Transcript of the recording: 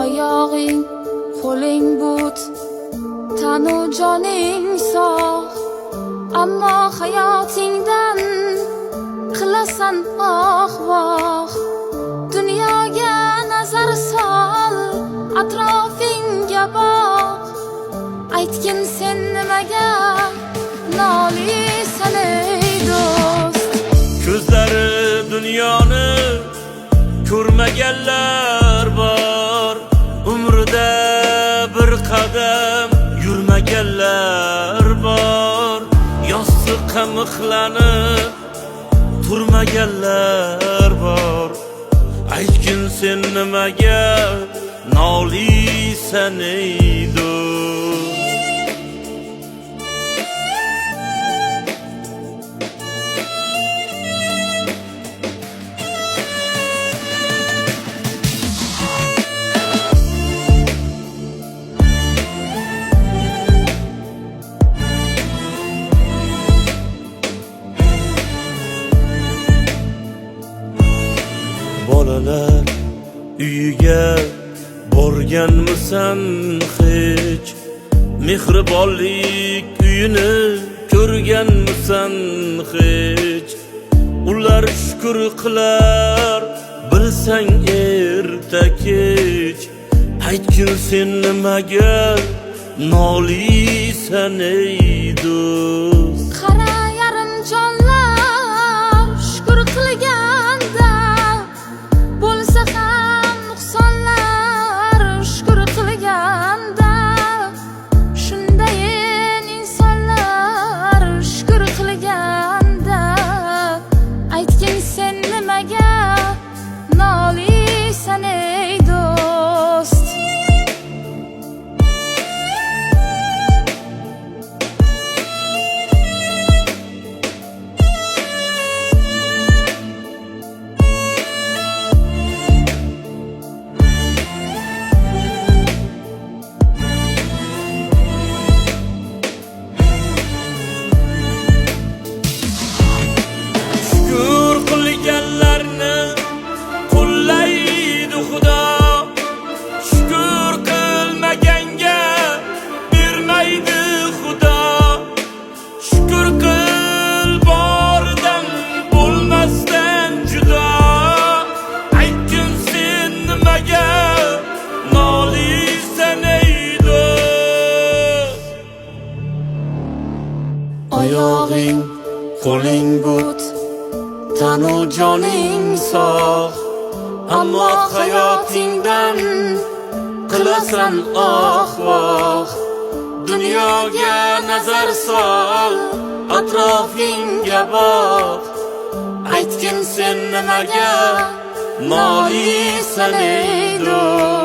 Oyog'ing, qo'ling but, tanu joning sog', ammo hayotingdan qilasan oh voh. Dunyoga nazar sol, atrofingga boq, aytgin sen nimaga nolisan ey do'st. Ko'zlari dunyoni ko'rmaganlar bor, umrida bir qadam yurmaganlar bor, yostiqqa mixlanib turmaganlar bor. Aytgin sen nimaga nolisan ey do'st. Bolalar uyiga borganmisan hech? Mehribonlik uyini ko'rganmisan hech? Ular shukr qilar bilsang erta kech. Aytgin sen nimaga nolisan ey do'st. Qara yarim jonlar shukr qilganda, bo'lsa ham nuqsonlar shukr qilganda, shundayin insonlar shukr qilganda, aytgin sen nimaga nolisan ey do'st. Shukr qilganlarni qo'llaydi Xudo, shukr qilmaganga bermaydi Xudo. Shukr qil boridan bo'lmasdan judo. Aytgin sen nimaga nolisan ey do'st. Oyog'ing, qo'ling but, tanu joning sog', ammo hayotingdan qilasan oh voh. Dunyoga nazar sol, atrofingga boq, aytgin sen nimaga nolisan ey do'st.